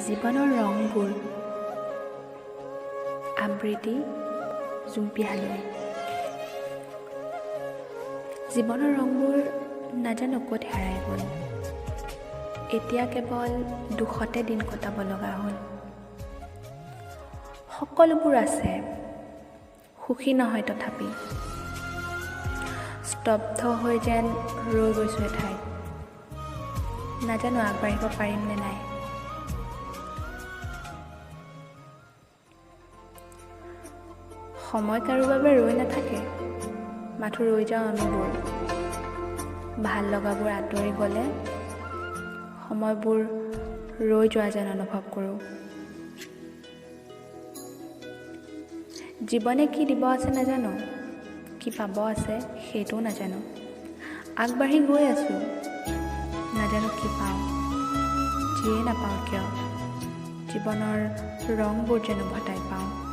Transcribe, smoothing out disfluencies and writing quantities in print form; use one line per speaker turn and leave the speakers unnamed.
জীৱনৰ ৰংবোৰ। আবৃত্তি জুম্পী হালৈ। জীৱনৰ ৰংবোৰ নাজানো ক'ত হেৰাই গ'ল, এতিয়া কেৱল দুখতে দিন কটাব লগা হ'ল। সকলোবোৰ আছে, সুখী নহয় তথাপি। স্তব্ধ হৈ যেন ৰৈ গৈছোঁ এঠাইত, নাজানো আগবাঢ়িব পাৰিম নে নাই। সময় কাৰো বাবে ৰৈ নাথাকে, মাথো ৰৈ যাওঁ আমিবোৰ। ভাল লগাবোৰ আঁতৰি গ'লে সময়বোৰ ৰৈ যোৱা যেন অনুভৱ কৰোঁ। জীৱনে কি দিব আছে নাজানো, কি পাব আছে সেইটোও নাজানো। আগবাঢ়ি গৈ আছোঁ, নাজানো কি পাওঁ। যিয়ে নাপাওঁ কিয়, জীৱনৰ ৰংবোৰ যেন উভতাই পাওঁ।